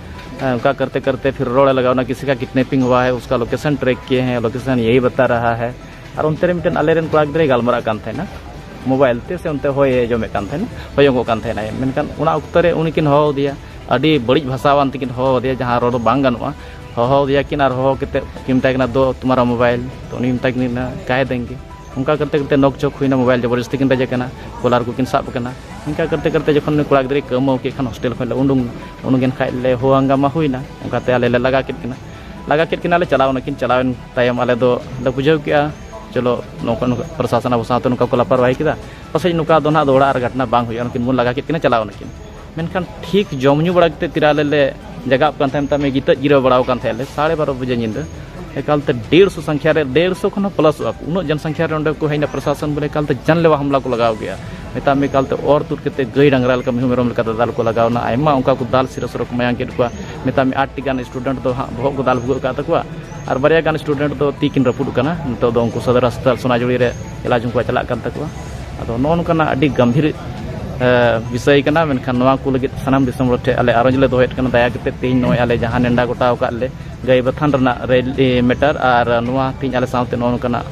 ᱚᱱᱠᱟ ᱠᱟᱨᱛᱮ ᱠᱟᱨᱛᱮ ᱯᱷᱤᱨ ᱨᱚᱲ ᱞᱟᱜᱟᱣ ᱱᱟ, ᱠᱤᱥᱤ ᱠᱟ ᱠᱤᱰᱱᱮᱯᱤᱝ ᱦᱩᱣᱟ ᱦᱮ, ᱩᱥᱠᱟ ᱞᱳᱠᱮᱥᱚᱱ ᱴᱨᱮᱠ ᱠᱤᱭᱮ ᱦᱮᱸ, ᱞᱳᱠᱮᱥᱚᱱ ᱭᱮᱦᱤ ᱵᱟᱛᱟ ᱨᱟᱦᱟ ᱦᱮ᱾ ᱟᱨ ᱚᱱᱛᱮ ᱨᱮ ᱢᱤᱫᱴᱮᱱ ᱟᱞᱮᱨᱮᱱ ᱠᱚᱲᱟ ᱜᱤᱫᱽᱨᱟᱹᱭ ᱜᱟᱞᱢᱟᱨᱟᱜ ᱠᱟᱱ ᱛᱟᱦᱮᱱᱟ ᱢᱳᱵᱟᱭᱤᱞ ᱛᱮ, ᱥᱮ ᱚᱱᱛᱮ ᱦᱚᱭᱮ ᱡᱚᱢᱮᱫ ᱠᱟᱱ ᱛᱟᱦᱮᱱᱟ, ᱦᱚᱭᱚᱝᱚᱜ ᱠᱟᱱ ᱛᱟᱦᱮᱱᱟᱭ᱾ ᱢᱮᱱᱠᱷᱟᱱ ᱚᱱᱟ ᱚᱠᱛᱚ ᱨᱮ ᱩᱱᱤ ᱠᱤᱱ ᱦᱚᱦᱚ ᱟᱫᱮᱭᱟ, ᱟᱹᱰᱤ ᱵᱟᱹᱲᱤᱡ ᱵᱷᱟᱥᱟᱣᱟᱱ ᱛᱮᱠᱤᱱ ᱦᱚᱦᱚ ᱟᱫᱮᱭᱟ, ᱡᱟᱦᱟᱸ ᱨᱚᱲ ᱫᱚ ᱵᱟᱝ ᱜᱟᱱᱚᱜᱼᱟ᱾ ᱦᱚᱦᱚ ᱟᱫᱮᱭᱟ ᱠᱤᱱ ᱟᱨ ᱦᱚᱦᱚ ᱠᱟᱛᱮ ᱠᱤᱱ ᱢᱮᱛᱟᱭ ᱠᱟᱱᱟ, "ᱫᱚ ᱛᱩᱢᱦᱟᱨᱟ ᱢᱳᱵᱟᱭᱤᱞ", ᱛᱚ ᱩᱱᱤ ᱢᱮᱛᱟᱭ ᱠᱟᱱᱟ, "ᱠᱟᱦᱮ ᱫᱮᱝᱜᱮ?" ᱚᱱᱠᱟ ᱠᱟᱛᱮ ᱠᱟᱛᱮ ᱱᱚᱠ ᱡᱷᱚᱠ ᱦᱩᱭᱱᱟ, ᱢᱳᱵᱟᱭᱤᱞ ᱡᱚᱵᱚᱨᱡᱚᱥᱛᱤ ᱠᱤᱱ ᱨᱮᱡᱮ ᱠᱟᱱᱟ, ᱠᱚᱞᱟᱨ ᱠᱚᱠᱤᱱ ᱥᱟᱵ ᱠᱟᱱᱟ᱾ ᱤᱱᱠᱟ ᱠᱟᱛᱮ ᱠᱟᱛᱮ ᱡᱚᱠᱷᱚᱱ ᱩᱱᱤ ᱠᱚᱲᱟ ᱜᱤᱫᱽᱨᱟᱹᱭ ᱠᱟᱹᱣᱢᱟᱹᱣ ᱠᱮᱫ ᱠᱷᱟᱱ ᱦᱳᱥᱴᱮᱞ ᱠᱷᱚᱱ ᱞᱮ ᱩᱰᱩᱝ ᱮᱱᱟ᱾ ᱩᱰᱩᱝ ᱮᱱ ᱠᱷᱟᱡ ᱞᱮ ᱦᱳ ᱦᱟᱝᱜᱟᱢᱟ ᱦᱩᱭᱱᱟ, ᱚᱱᱠᱟᱛᱮ ᱟᱞᱮ ᱞᱮ ᱞᱟᱜᱟ ᱠᱮᱫ ᱠᱤᱱᱟ᱾ ᱞᱟᱜᱟ ᱠᱮᱫ ᱠᱤᱱᱟᱞᱮ, ᱪᱟᱞᱟᱣ ᱱᱟᱠᱤᱱ᱾ ᱪᱟᱞᱟᱣᱮᱱ ᱛᱟᱭᱚᱢ ᱟᱞᱮ ᱫᱚ ᱞᱮ ᱵᱩᱡᱷᱟᱹᱣ ᱠᱮᱜᱼᱟ, ᱪᱚᱞᱚ ᱱᱚᱝᱠᱟ ᱱᱚᱝᱠᱟ ᱯᱨᱚᱥᱟᱥᱚᱱ ᱟᱵᱚ ᱥᱟᱶᱛᱮ ᱱᱚᱝᱠᱟ ᱠᱚ ᱞᱟᱯᱟᱨᱣᱟᱦᱤ ᱠᱮᱫᱟ, ᱯᱟᱥᱮᱡ ᱱᱚᱝᱠᱟ ᱫᱚ ᱱᱟᱦᱟᱜ ᱫᱚᱦᱲᱟ ᱟᱨ ᱜᱷᱚᱴᱱᱟ ᱵᱟᱝ ᱦᱩᱭᱩᱜᱼᱟ, ᱱᱩᱠᱤᱱ ᱵᱚᱱ ᱞᱟᱜᱟ ᱠᱮᱫ ᱠᱤᱱᱟ, ᱪᱟᱞᱟᱣ ᱱᱟᱠᱤᱱ᱾ ᱢᱮᱱᱠᱷᱟᱱ ᱴᱷᱤᱠ ᱡᱚᱢ ᱧᱩ ᱵᱟᱲᱟ ᱠᱟᱛᱮ ᱛᱤᱨᱮ ᱟᱞᱮ ᱞᱮ ᱡᱟᱜᱟᱣ ᱠᱟᱱ ᱛᱟᱦᱮᱸᱫ, ᱢᱮᱛᱟᱜ ᱢᱮ ᱜᱤᱛᱟᱹᱡ ᱡᱤᱨᱟᱹᱣ ᱵᱟᱲᱟᱣ ᱠᱟᱱ ᱛᱟᱦᱮᱸᱫ ᱞᱮ ᱥᱟᱲᱮ ᱵᱟᱨᱚ ᱵᱟᱡᱮ ᱧᱤᱫᱟᱹ᱾ ᱮᱠᱟᱞᱛᱮ ᱰᱮᱲᱥᱚ ᱥᱚᱝᱠᱷᱟ ᱨᱮ, ᱰᱮᱲᱥᱚ ᱠᱷᱚᱱ ᱦᱚᱸ ᱯᱞᱟᱥᱚᱜᱼᱟ ᱠᱚ, ᱩᱱᱟᱹᱜ ᱡᱚᱱ ᱥᱚᱝᱠᱷᱟ ᱨᱮ ᱚᱸᱰᱮ ᱠᱚ ᱦᱮᱡ ᱮᱱᱟ, ᱯᱨᱚᱥᱟᱥᱚᱱ ᱵᱚᱞᱮ ᱮᱠᱟᱞᱛᱮ ᱡᱟᱱᱞᱮᱣᱟ ᱦᱟᱢᱞᱟ ᱠᱚ ᱞᱟᱜᱟᱣ ᱠᱮᱜᱼᱟ᱾ ᱢᱮᱛᱟᱜ ᱢᱮ ᱮᱠᱟᱞᱛᱮ ᱚᱨ ᱛᱩᱫ ᱠᱟᱛᱮ ᱜᱟᱹᱭ ᱰᱟᱝᱨᱟ ᱞᱮᱠᱟ, ᱢᱤᱦᱩ ᱢᱮᱨᱚᱢ ᱞᱮᱠᱟ ᱫᱟᱫᱟᱞ ᱠᱚ ᱞᱟᱜᱟᱣ ᱮᱱᱟ᱾ ᱟᱭᱢᱟ ᱚᱱᱠᱟ ᱠᱚ ᱫᱟᱞ ᱥᱤᱨᱟᱹ ᱥᱚᱨᱚ ᱠᱚ ᱢᱟᱭᱟᱝ ᱠᱮᱫ ᱠᱚᱣᱟ᱾ ᱢᱮᱛᱟᱜ ᱢᱮ ᱟᱴ ᱴᱤ ᱜᱟᱱ ᱥᱴᱩᱰᱮᱱᱴ ᱫᱚ ᱦᱟᱸᱜ ᱵᱚᱦᱚᱜ ᱠᱚ ᱫᱟᱞ ᱵᱷᱩᱜᱟᱹᱜ ᱟᱠᱟᱫ ᱛᱟᱠᱚᱣᱟ, ᱟᱨ ᱵᱟᱨᱭᱟ ᱜᱟᱱ ᱥᱴᱩᱰᱮᱱᱴ ᱫᱚ ᱛᱤ ᱠᱤᱱ ᱨᱟᱹᱯᱩᱫ ᱟᱠᱟᱱᱟ᱾ ᱱᱤᱛᱚᱜ ᱫᱚ ᱩᱱᱠᱩ ᱥᱚᱫᱚᱨ ᱦᱟᱥᱯᱟᱛᱟᱞ ᱥᱚᱱᱟᱡᱩᱲᱤ ᱨᱮ ᱮᱞᱟᱡᱽ ᱩᱱᱠᱩᱣᱟᱜ ᱪᱟᱞᱟᱜ ᱠᱟᱱ ᱛᱟᱠᱚᱣᱟ᱾ ᱟᱫᱚ ᱱᱚᱜᱼᱚ ᱱᱚᱝᱠᱟᱱᱟᱜ ᱟᱹᱰᱤ ᱜᱟᱢᱵᱷᱤᱨ, ᱮ, ᱵᱤᱥᱚᱭ ᱠᱟᱱᱟ, ᱢᱮᱱᱠᱷᱟᱱ ᱱᱚᱣᱟ ᱠᱚ ᱞᱟᱹᱜᱤᱫ ᱥᱟᱱᱟᱢ ᱫᱤᱥᱚᱢ ᱦᱚᱲ ᱴᱷᱮᱱ ᱟᱞᱮ ᱟᱨᱚᱡᱽ ᱞᱮ ᱫᱚᱦᱚᱭᱮᱫ ᱠᱟᱱᱟ, ᱫᱟᱭᱟ ᱠᱟᱛᱮ ᱛᱮᱦᱮᱧ ᱱᱚᱜᱼᱚᱭ ᱟᱞᱮ ᱡᱟᱦᱟᱸ ᱱᱮᱰᱟ ᱜᱚᱴᱟ ᱟᱠᱟᱫ ᱞᱮ ᱜᱟᱹᱭ ᱵᱟᱛᱷᱟᱱ ᱨᱮᱱᱟᱜ ᱨᱮᱞᱤ ᱢᱮᱴᱟᱨ, ᱟᱨ ᱱᱚᱣᱟ ᱛᱮᱦᱮᱧ ᱟᱞᱮ ᱥᱟᱶᱛᱮ ᱱᱚᱜᱼᱚ ᱱᱚᱝᱠᱟᱱᱟᱜ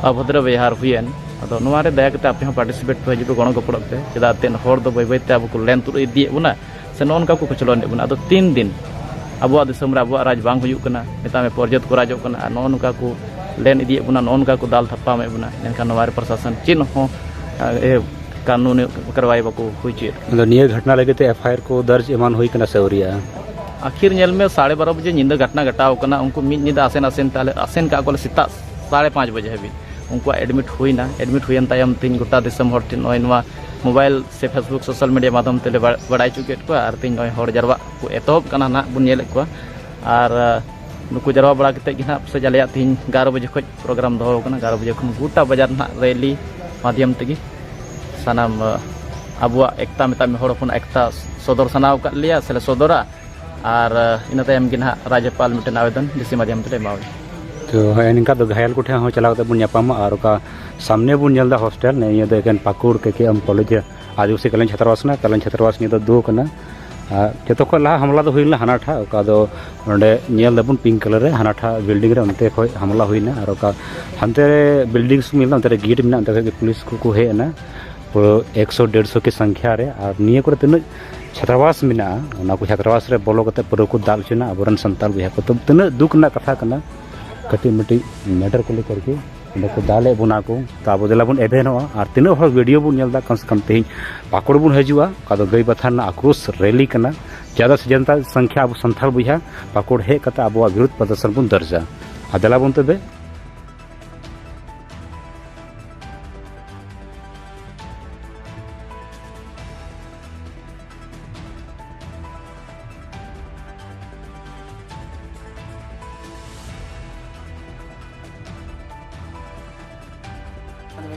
ᱚᱵᱷᱚᱫᱨᱚ ᱵᱮᱣᱦᱟᱨ ᱦᱩᱭᱮᱱ, ᱟᱫᱚ ᱱᱚᱣᱟ ᱨᱮ ᱫᱟᱭᱟ ᱠᱟᱛᱮ ᱟᱯᱮ ᱦᱚᱸ ᱯᱟᱨᱴᱤᱥᱤᱯᱮᱴ ᱯᱮ ᱦᱤᱡᱩᱜ ᱯᱮ, ᱜᱚᱲᱚ ᱜᱚᱯᱚᱲᱚᱜ ᱯᱮ᱾ ᱪᱮᱫᱟᱜ ᱮᱱᱛᱮᱫ ᱦᱚᱲ ᱫᱚ ᱵᱟᱹᱭ ᱵᱟᱹᱭ ᱛᱮ ᱟᱵᱚ ᱠᱚ ᱞᱮᱱ ᱛᱩᱫ ᱤᱫᱤᱭᱮᱫ ᱵᱚᱱᱟ, ᱥᱮ ᱱᱚᱜᱼᱚ ᱱᱚᱝᱠᱟ ᱠᱚ ᱠᱚᱪᱞᱚᱱᱮᱫ ᱵᱚᱱᱟ᱾ ᱟᱫᱚ ᱛᱤᱱ ᱫᱤᱱ ᱟᱵᱚᱣᱟᱜ ᱫᱤᱥᱚᱢ ᱨᱮ ᱟᱵᱚᱣᱟᱜ ᱨᱟᱡᱽ ᱵᱟᱝ ᱦᱩᱭᱩᱜ ᱠᱟᱱᱟ, ᱢᱮᱛᱟᱜ ᱢᱮ ᱯᱚᱨᱡᱚᱛ ᱠᱚ ᱨᱟᱡᱚᱜ ᱠᱟᱱᱟ, ᱟᱨ ᱱᱚᱜᱼᱚ ᱱᱚᱝᱠᱟ ᱠᱚ ᱞᱮᱱ ᱤᱫᱤᱭᱮᱫ ᱵᱚᱱᱟ, ᱱᱚᱜᱼᱚ ᱱᱚᱝᱠᱟ ᱠᱚ ᱫᱟᱞ ᱛᱷᱟᱯᱟᱢᱮᱫ ᱵᱚᱱᱟ, ᱮᱱᱠᱷᱟᱱ ᱱᱚᱣᱟ ᱨᱮ ᱯᱨᱚᱥᱟᱥᱚᱱ ᱪᱮᱫ ᱦᱚᱸ, ᱮ, ᱠᱟᱹᱱᱩᱱᱤ ᱠᱟᱨᱣᱟᱭ ᱵᱟᱠᱚ ᱦᱩᱭ ᱦᱚᱪᱚᱭᱮᱫ ᱠᱟᱱᱟ᱾ ᱟᱫᱚ ᱱᱤᱭᱟᱹ ᱜᱷᱚᱴᱱᱟ ᱞᱟᱹᱜᱤᱫ ᱛᱮ ᱮᱯᱷ ᱟᱭ ᱟᱨ ᱠᱚ ᱫᱚᱨᱡᱽ ᱮᱢᱟᱱ ᱦᱩᱭ ᱠᱟᱱᱟ ᱥᱮ ᱟᱹᱣᱨᱤᱭᱟᱜᱼᱟ? ᱟᱹᱠᱷᱤᱨ ᱧᱮᱞ ᱢᱮ, ᱥᱟᱲᱮ ᱵᱟᱨᱚ ᱵᱟᱡᱮ ᱧᱤᱫᱟᱹ ᱜᱷᱚᱴᱱᱟ ᱜᱷᱚᱴᱟᱣ ᱠᱟᱱᱟ᱾ ᱩᱱᱠᱩ ᱢᱤᱫ ᱧᱤᱫᱟᱹ ᱟᱥᱮᱱ ᱟᱥᱮᱱ ᱛᱮ ᱟᱞᱮ ᱟᱥᱮᱱ ᱠᱟᱜ ᱠᱚᱣᱟᱞᱮ ᱥᱮᱛᱟᱜ ᱥᱟᱲᱮ ᱯᱟᱸᱪ ᱵᱟᱡᱮ ᱦᱟᱹᱵᱤᱡ᱾ ᱩᱱᱠᱩᱣᱟᱜ ᱮᱰᱢᱤᱴ ᱦᱩᱭᱱᱟ᱾ ᱮᱰᱢᱤᱴ ᱦᱩᱭᱮᱱ ᱛᱟᱭᱚᱢ ᱛᱮᱦᱮᱧ ᱜᱚᱴᱟ ᱫᱤᱥᱚᱢ ᱦᱚᱲ ᱴᱷᱮᱱ ᱱᱚᱜᱼᱚᱭ ᱱᱚᱣᱟ ᱢᱳᱵᱟᱭᱤᱞ ᱥᱮ ᱯᱷᱮᱥᱵᱩᱠ ᱥᱳᱥᱟᱞ ᱢᱤᱰᱤᱭᱟ ᱢᱟᱫᱽᱫᱷᱚᱢ ᱛᱮᱞᱮ ᱵᱟ-, ᱵᱟᱲᱟᱭ ᱦᱚᱪᱚ ᱠᱮᱫ ᱠᱚᱣᱟ᱾ ᱟᱨ ᱛᱮᱦᱮᱧ ᱱᱚᱜᱼᱚᱭ ᱦᱚᱲ ᱡᱟᱨᱣᱟᱜ ᱠᱚ ᱮᱛᱚᱦᱚᱵ ᱠᱟᱱᱟ, ᱱᱟᱦᱟᱜ ᱵᱚᱱ ᱧᱮᱞᱮᱫ ᱠᱚᱣᱟ᱾ ᱟᱨ, ᱟ, ᱱᱩᱠᱩ ᱡᱟᱨᱣᱟ ᱵᱟᱲᱟ ᱠᱟᱛᱮᱫ ᱜᱮ ᱱᱟᱦᱟᱜ ᱯᱟᱥᱮᱡ ᱟᱞᱮᱭᱟᱜ ᱛᱮᱦᱮᱧ ᱮᱜᱟᱨᱚ ᱵᱟᱡᱮ ᱠᱷᱚᱱ ᱯᱨᱳᱜᱨᱟᱢ ᱫᱚᱦᱚ ᱟᱠᱟᱱᱟ᱾ ᱮᱜᱟᱨᱚ ᱵᱟᱡᱮ ᱠᱷᱚᱱ ᱜᱚᱴᱟ ᱵᱟᱡᱟᱨ ᱱᱟᱦᱟᱜ ᱨᱮᱞᱤ ᱢᱟᱫᱽᱫᱷᱚᱢ ᱛᱮᱜᱮ ᱥᱟᱱᱟᱢ, ᱟ, ᱟᱵᱚᱣᱟᱜ ᱮᱠᱛᱟ, ᱢᱮᱛᱟᱜ ᱢᱮ ᱦᱚᱲ ᱦᱚᱯᱚᱱᱟᱜ ᱮᱠᱛᱟ ᱥᱚᱫᱚᱨ ᱥᱟᱱᱟᱣ ᱟᱠᱟᱫ ᱞᱮᱭᱟ ᱥᱮᱞᱮ ᱥᱚᱫᱚᱨᱟ᱾ ᱟᱨ, ᱟ, ᱤᱱᱟᱹ ᱛᱟᱭᱚᱢ ᱜᱮ ᱱᱟᱦᱟᱜ ᱨᱟᱡᱽᱡᱚᱯᱟᱞ ᱢᱤᱫᱴᱮᱱ ᱟᱵᱮᱫᱚᱱ ᱰᱤ ᱥᱤ ᱢᱟᱫᱽᱫᱷᱚᱢ ᱛᱮᱞᱮ ᱮᱢᱟᱣᱟᱭᱟ᱾ ᱛᱚ, ᱦᱳᱭ, ᱱᱤᱝᱠᱟ ᱫᱚ ᱜᱷᱟᱭᱮᱞ ᱠᱚᱴᱷᱮᱱ ᱦᱚᱸ ᱪᱟᱞᱟᱣ ᱠᱟᱛᱮ ᱵᱚᱱ ᱧᱟᱯᱟᱢᱟ᱾ ᱟᱨ ᱚᱠᱟ ᱥᱟᱢᱱᱮ ᱵᱚᱱ ᱧᱮᱞ ᱮᱫᱟ ᱦᱳᱥᱴᱮᱞ, ᱱᱤᱭᱟᱹ ᱫᱚ ᱮᱠᱮᱱ ᱯᱟᱹᱠᱩᱲ ᱠᱮ ᱠᱮ ᱮᱢ ᱠᱚᱞᱮᱡᱽ ᱟᱹᱫᱤᱵᱟᱹᱥᱤ ᱠᱟᱞᱤᱱ ᱪᱷᱟᱛᱨᱟᱵᱟᱥ ᱠᱟᱱᱟ, ᱠᱟᱞᱤᱱ ᱪᱷᱟᱛᱨᱟᱵᱟᱥ ᱱᱤᱭᱟᱹ ᱫᱚ ᱫᱩ ᱠᱟᱱᱟ᱾ ᱟᱨ ᱡᱚᱛᱚ ᱠᱷᱚᱱ ᱞᱟᱦᱟ ᱦᱟᱢᱞᱟ ᱫᱚ ᱦᱩᱭ ᱞᱮᱱᱟ ᱦᱟᱱᱟᱴᱷᱟ, ᱚᱠᱟ ᱫᱚ ᱱᱚᱰᱮ ᱧᱮᱞ ᱫᱟᱵᱚᱱ ᱯᱤᱝᱠ ᱠᱟᱞᱟᱨ ᱨᱮ, ᱦᱟᱱᱟᱴᱷᱟ ᱵᱤᱞᱰᱤᱝ ᱨᱮ, ᱚᱱᱛᱮ ᱠᱷᱚᱱ ᱦᱟᱢᱞᱟ ᱦᱩᱭᱱᱟ᱾ ᱟᱨ ᱚᱠᱟ ᱦᱟᱱᱛᱮ ᱨᱮ ᱵᱤᱞᱰᱤᱝ ᱧᱮᱞ ᱮᱫᱟ, ᱚᱱᱛᱮ ᱨᱮ ᱜᱮᱴ ᱢᱮᱱᱟᱜᱼᱟ, ᱚᱱᱛᱮ ᱠᱷᱚᱱ ᱜᱮ ᱯᱩᱞᱤᱥ ᱠᱚᱠᱚ ᱦᱮᱡ ᱮᱱᱟ᱾ ᱯᱩᱨᱟᱹ ᱮᱠᱥᱚ ᱰᱮᱲᱥᱚ ᱠᱤ ᱥᱚᱝᱠᱷᱭᱟ ᱨᱮ᱾ ᱟᱨ ᱱᱤᱭᱟᱹ ᱠᱚᱨᱮ ᱛᱤᱱᱟᱹᱜ ᱪᱷᱟᱛᱨᱟᱵᱟᱥ ᱢᱮᱱᱟᱜᱼᱟ, ᱚᱱᱟ ᱠᱚ ᱪᱷᱟᱛᱨᱟᱵᱟᱥ ᱨᱮ ᱵᱚᱞᱚ ᱠᱟᱛᱮ ᱯᱩᱨᱟᱹ ᱠᱚ ᱫᱟᱞ ᱦᱚᱪᱚᱭᱮᱱᱟ ᱟᱵᱚᱨᱮᱱ ᱥᱟᱱᱛᱟᱲ ᱵᱚᱭᱦᱟ ᱠᱚ᱾ ᱛᱚ, ᱛᱤᱱᱟᱹᱜ ᱫᱩᱠ ᱨᱮᱱᱟᱜ ᱠᱟᱛᱷᱟ ᱠᱟᱱᱟ, ᱠᱟᱹᱴᱤᱡ ᱢᱟᱹᱴᱤᱡ ᱢᱮᱴᱟᱨ ᱠᱚ ᱞᱮᱠᱟ ᱟᱨᱠᱤ᱾ ᱚᱸᱰᱮ ᱠᱚ ᱫᱟᱞᱮᱫ ᱵᱚᱱᱟ ᱠᱚ, ᱛᱚ ᱟᱵᱚ ᱫᱮᱞᱟ ᱵᱚᱱ ᱮᱵᱷᱮᱱᱚᱜᱼᱟ᱾ ᱟᱨ ᱛᱤᱱᱟᱹᱜ ᱦᱚᱲ ᱵᱷᱤᱰᱤᱭᱳ ᱵᱚᱱ ᱧᱮᱞ ᱮᱫᱟ, ᱠᱚᱢ ᱥᱮ ᱠᱚᱢ ᱛᱮᱦᱮᱧ ᱯᱟᱠᱩᱲ ᱵᱚᱱ ᱦᱤᱡᱩᱜᱼᱟ, ᱚᱠᱟ ᱫᱚ ᱜᱟᱹᱭ ᱵᱟᱛᱷᱟᱱ ᱨᱮᱱᱟᱜ ᱟᱠᱨᱳᱥ ᱨᱮᱞᱤ ᱠᱟᱱᱟ᱾ ᱡᱟᱫᱟ ᱥᱮ ᱡᱟᱫᱟ ᱥᱚᱝᱠᱷᱭᱟ ᱟᱵᱚ ᱥᱟᱱᱛᱟᱲ ᱵᱚᱭᱦᱟ ᱯᱟᱠᱩᱲ ᱦᱮᱡ ᱠᱟᱛᱮ ᱟᱵᱚᱣᱟᱜ ᱵᱤᱨᱳᱫᱷ ᱯᱨᱚᱫᱚᱨᱥᱚᱱ ᱵᱚᱱ ᱫᱚᱨᱡᱟ᱾ ᱟᱨ ᱫᱮᱞᱟ ᱵᱚᱱ ᱛᱚᱵᱮ᱾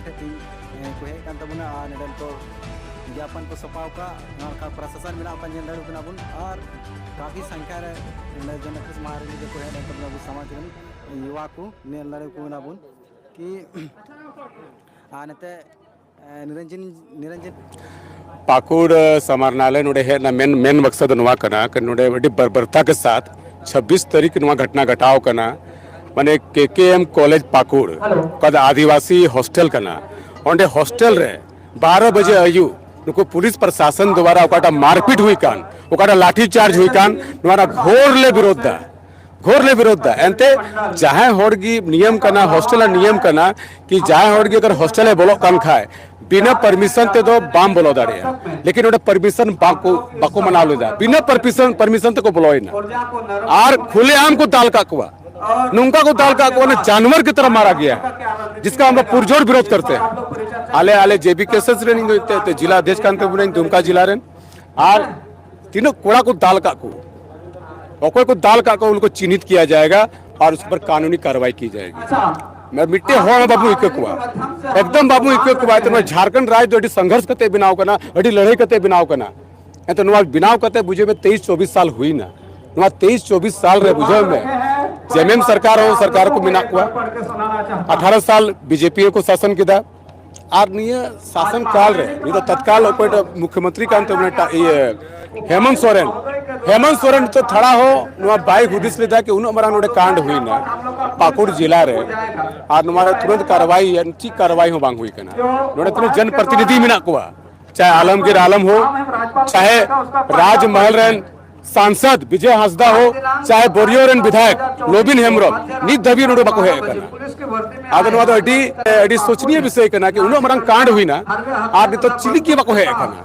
ᱴᱷᱮᱱ ᱛᱮᱦᱮᱧ, ᱮ, ᱠᱚ ᱦᱮᱡ ᱠᱟᱱ ᱛᱟᱵᱚᱱᱟ ᱟᱨ ᱱᱚᱰᱮ ᱱᱤᱛᱚᱜ ᱡᱟᱯᱟᱱ ᱠᱚ ᱥᱟᱯᱷᱟ ᱟᱠᱟᱫ, ᱱᱚᱣᱟ ᱞᱮᱠᱟ ᱯᱨᱚᱥᱟᱥᱚᱱ ᱢᱮᱱᱟᱜ ᱠᱚᱣᱟ, ᱧᱮᱞ ᱫᱟᱲᱮᱭᱟᱜ ᱠᱟᱱᱟ ᱵᱚᱱ᱾ ᱟᱨ ᱠᱟᱯᱷᱤ ᱥᱚᱝᱠᱷᱟ ᱨᱮ ᱱᱚᱰᱮ ᱡᱚᱱᱚᱠᱨᱤᱥ ᱢᱟᱦᱟᱨᱟᱡᱽ ᱠᱚ ᱦᱮᱡ ᱞᱮᱱ ᱛᱟᱵᱚᱱᱟ ᱟᱵᱚ ᱥᱚᱢᱟᱡᱽ ᱨᱮᱱ ᱭᱩᱣᱟ ᱠᱚ, ᱧᱮᱞ ᱫᱟᱲᱮᱭᱟᱠᱚ ᱠᱟᱱᱟ ᱵᱚᱱ ᱠᱤ ᱟᱨ ᱱᱚᱛᱮ, ᱮ, ᱱᱤᱨᱚᱧᱡᱚᱱ, ᱱᱤᱨᱚᱧᱡᱚᱱ ᱯᱟᱹᱠᱩᱲ, ᱮ, ᱥᱟᱢᱟᱨᱱᱟᱞᱮ ᱱᱚᱰᱮ ᱦᱮᱡ ᱨᱮᱱᱟᱜ ᱢᱮᱱ, ᱢᱮᱱ ᱢᱚᱠᱥᱚᱫ ᱱᱚᱣᱟ ᱠᱟᱱᱟ ᱠᱤ ᱱᱚᱰᱮ ᱟᱹᱰᱤ ᱵᱟᱨᱵᱟᱨᱛᱟ ᱠᱮ ᱥᱟᱛᱷ ᱪᱷᱟᱵᱵᱤᱥ ᱛᱟᱹᱨᱤᱠᱷ ᱱᱚᱣᱟ ᱜᱷᱚᱴᱱᱟ ᱜᱷᱚᱴᱟᱣ ᱠᱟᱱᱟ᱾ ᱢᱟᱱᱮ ᱠᱮ ᱠᱮ ᱮᱢ ᱠᱚᱞᱮᱡᱽ ᱯᱟᱹᱠᱩᱲ, ᱚᱠᱟ ᱫᱚ ᱟᱹᱫᱤᱵᱟᱹᱥᱤ ᱦᱳᱥᱴᱮᱞ ᱠᱟᱱᱟ᱾ ᱚᱸᱰᱮ ᱦᱳᱥᱴᱮᱞ ᱨᱮ ᱵᱟᱨᱚ ᱵᱟᱡᱮ ᱟᱹᱭᱩᱵ ᱱᱩᱠᱩ ᱯᱩᱞᱤᱥ ᱯᱨᱚᱥᱟᱥᱚᱱ ᱫᱣᱟᱨᱟ ᱚᱠᱟᱴᱟᱜ ᱢᱟᱨᱯᱤᱴ ᱦᱩᱭ ᱠᱟᱱ, ᱚᱠᱟᱴᱟᱜ ᱞᱟᱴᱷᱤ ᱪᱟᱨᱡᱽ ᱦᱩᱭ ᱠᱟᱱ, ᱱᱚᱣᱟ ᱨᱮᱱᱟᱜ ᱜᱷᱳᱨ ᱞᱮ ᱵᱤᱨᱳᱫᱷ ᱫᱟ᱾ ᱜᱷᱳᱨ ᱞᱮ ᱵᱤᱨᱳᱫᱷ ᱫᱟ᱾ ᱮᱱᱛᱮ ᱡᱟᱦᱟᱸᱭ ᱦᱚᱲ ᱜᱮ ᱱᱤᱭᱚᱢ ᱠᱟᱱᱟ, ᱦᱳᱥᱴᱮᱞ ᱨᱮᱱᱟᱜ ᱱᱤᱭᱚᱢ ᱠᱟᱱᱟ ᱠᱤ ᱡᱟᱦᱟᱸᱭ ᱦᱚᱲ ᱜᱮ ᱟᱜᱟᱨ ᱦᱳᱥᱴᱮᱞ ᱮ ᱵᱚᱞᱚᱜ ᱠᱟᱱ ᱠᱷᱟᱡ ᱵᱤᱱᱟᱹ ᱯᱟᱨᱢᱤᱥᱚᱱ ᱛᱮᱫᱚ ᱵᱟᱢ ᱵᱚᱞᱚ ᱫᱟᱲᱮᱭᱟᱜᱼᱟ᱾ ᱞᱮᱠᱤᱱ ᱚᱸᱰᱮ ᱯᱟᱨᱢᱤᱥᱚᱱ ᱵᱟᱠᱚ, ᱵᱟᱠᱚ ᱢᱟᱱᱟᱣ ᱞᱮᱫᱟ, ᱵᱤᱱᱟᱹ ᱯᱟᱨᱢᱤᱥᱚᱱ, ᱯᱟᱨᱢᱤᱥᱚᱱ ᱛᱮᱠᱚ ᱵᱚᱞᱚᱭᱮᱱᱟ᱾ ᱟᱨ ᱠᱷᱩᱞᱮ ᱟᱢ ᱠᱚ ᱫᱟᱞ ᱠᱟᱜ ᱠᱚᱣᱟ, ᱱᱚᱝᱠᱟ ᱠᱚ ᱫᱟᱞ ᱠᱟᱜ ᱠᱚᱣᱟ, ᱚᱱᱟ ᱡᱟᱱᱣᱟᱨ ᱠᱤ ᱛᱟᱨᱟ ᱢᱟᱨᱟ ᱜᱮᱭᱟ, ᱡᱤᱥᱠᱟ ᱦᱟᱢ ᱞᱳᱜ ᱯᱩᱨᱡᱳᱨ ᱵᱤᱨᱳᱫᱷ ᱠᱟᱨᱛᱮ ᱦᱮᱸ᱾ ᱟᱞᱮ, ᱟᱞᱮ ᱡᱮ ᱵᱤ ᱠᱮᱥᱮᱥ ᱨᱮᱱ ᱤᱧ ᱫᱚ ᱮᱱᱛᱮ, ᱮᱱᱛᱮ ᱡᱤᱞᱟ ᱚᱫᱷᱭᱚᱠᱥ ᱠᱟᱱ ᱛᱟᱵᱚᱱᱟᱹᱧ ᱫᱩᱢᱠᱟ ᱡᱤᱞᱟ ᱨᱮᱱ᱾ ᱟᱨ ᱛᱤᱱᱟᱹᱜ ᱠᱚᱲᱟ ᱠᱚ ᱫᱟᱞ ᱠᱟᱜ ᱠᱚ, ᱚᱠᱚᱭ ᱠᱚ ᱫᱟᱞ ᱠᱟᱜ ᱠᱚ, ᱩᱱᱠᱩ ᱪᱤᱱᱦᱤᱛ ᱠᱤᱭᱟ ᱡᱟᱭᱮᱜᱟ ᱟᱨ ᱩᱥᱠᱮ ᱩᱯᱚᱨ ᱠᱟᱱᱩᱱᱤ ᱠᱟᱨᱣᱟᱭ ᱠᱤ ᱡᱟᱭᱮᱜᱤ᱾ ᱢᱤᱫᱴᱮᱡ ᱦᱚᱲ ᱦᱚᱸ ᱵᱟᱵᱚ ᱤᱠᱟᱹ ᱠᱚᱣᱟ, ᱮᱠᱫᱚᱢ ᱵᱟᱵᱚ ᱤᱠᱟᱹ ᱠᱚᱣᱟ᱾ ᱮᱱᱛᱮ ᱱᱚᱣᱟ ᱡᱷᱟᱲᱠᱷᱚᱸᱰ ᱨᱟᱡᱽ ᱫᱚ ᱟᱹᱰᱤ ᱥᱚᱝᱜᱷᱚᱨᱥ ᱠᱟᱛᱮ ᱵᱮᱱᱟᱣ ᱠᱟᱱᱟ, ᱟᱹᱰᱤ ᱞᱟᱹᱲᱦᱟᱹᱭ ᱠᱟᱛᱮ ᱵᱮᱱᱟᱣ ᱠᱟᱱᱟ᱾ ᱮᱱᱛᱮ ᱱᱚᱣᱟ ᱵᱮᱱᱟᱣ ᱠᱟᱛᱮ ᱵᱩᱡᱷᱟᱹᱣ ᱢᱮ ᱛᱮᱭᱤᱥ ᱪᱚᱵᱵᱤᱥ ᱥᱟᱞ ᱦᱩᱭᱱᱟ᱾ ᱱᱚᱣᱟ ᱛᱮᱭᱤᱥ ᱪᱚᱵᱵᱤᱥ ᱥᱟᱞ ᱨᱮ ᱵᱩᱡᱷᱟᱹᱣ ᱢᱮ, ᱡᱮ ᱮᱢ ᱮᱢ ᱥᱚᱨᱠᱟᱨ ᱦᱚᱸ ᱥᱚᱨᱠᱟᱨ ᱠᱚ ᱢᱮᱱᱟᱜ ᱠᱚᱣᱟ, ᱟᱴᱷᱟᱨᱚ ᱥᱟᱞ ᱵᱤ ᱡᱮ ᱯᱤ ᱦᱚᱸᱠᱚ ᱥᱟᱥᱚᱱ ᱠᱮᱫᱟ᱾ ᱟᱨ ᱱᱤᱭᱟᱹ ᱥᱟᱥᱚᱱ ᱠᱟᱞ ᱨᱮ ᱱᱤᱛᱚᱜ ᱛᱚᱛᱠᱟᱞ ᱚᱠᱚᱭᱴᱟᱜ ᱢᱩᱠᱷᱭᱚᱢᱚᱱᱛᱨᱤ ᱠᱟᱱ ᱛᱟᱵᱚᱱᱟ, ᱮᱴᱟᱜ ᱤᱭᱟᱹ ᱦᱮᱢᱚᱱᱛ ᱥᱚᱨᱮᱱ, ᱦᱮᱢᱚᱱᱛ ᱥᱚᱨᱮᱱ ᱱᱤᱛᱚᱜ ᱛᱷᱚᱲᱟ ᱦᱚᱸ ᱱᱚᱣᱟ ᱵᱟᱭ ᱦᱩᱫᱤᱥ ᱞᱮᱫᱟ ᱠᱤ ᱩᱱᱟᱹᱜ ᱢᱟᱨᱟᱝ ᱱᱚᱰᱮ ᱠᱟᱱᱰ ᱦᱩᱭᱱᱟ ᱯᱟᱹᱠᱩᱲ ᱡᱮᱞᱟ ᱨᱮ, ᱟᱨ ᱱᱚᱣᱟ ᱨᱮ ᱛᱩᱨᱟᱹᱱᱛ ᱠᱟᱨᱣᱟᱭ ᱦᱩᱭᱩᱜᱼᱟ, ᱪᱮᱫ ᱠᱟᱨᱣᱟᱭ ᱦᱚᱸ ᱵᱟᱝ ᱦᱩᱭ ᱠᱟᱱᱟ᱾ ᱱᱚᱰᱮ ᱛᱤᱱᱟᱹᱜ ᱡᱚᱱ ᱯᱨᱚᱛᱤᱱᱤᱫᱷᱤ ᱢᱮᱱᱟᱜ ᱠᱚᱣᱟ, ᱪᱟᱦᱮ ᱟᱞᱚᱢᱜᱤᱨ ᱟᱞᱚᱢ ᱦᱳ, ᱪᱟᱦᱮ ᱨᱟᱡᱽ ᱢᱚᱦᱚᱞ ᱨᱮᱱ ᱥᱟᱝᱥᱚᱫ ᱵᱤᱡᱚᱭ ᱦᱟᱸᱥᱫᱟ ᱦᱳ, ᱪᱟᱦᱮ ᱵᱚᱨᱤᱭᱚ ᱨᱮᱱ ᱵᱤᱫᱷᱟᱭᱚᱠ ᱱᱚᱵᱤᱱ ᱦᱮᱢᱵᱨᱚᱢ ᱱᱤᱛ ᱫᱷᱟᱹᱵᱤᱡ ᱱᱚᱰᱮ ᱵᱟᱠᱚ ᱦᱮᱡ ᱟᱠᱟᱱᱟ᱾ ᱟᱫᱚ ᱱᱚᱣᱟ ᱫᱚ ᱟᱹᱰᱤ, ᱟᱹᱰᱤ ᱥᱳᱪᱱᱤᱭᱚ ᱵᱤᱥᱚᱭ ᱠᱟᱱᱟ ᱠᱤ ᱩᱱᱟᱹᱜ ᱢᱟᱨᱟᱝ ᱠᱟᱱᱰ ᱦᱩᱭᱱᱟ ᱟᱨ ᱱᱤᱛᱚᱜ ᱪᱤᱞᱤ ᱜᱮ ᱵᱟᱠᱚ ᱦᱮᱡ ᱟᱠᱟᱱᱟ᱾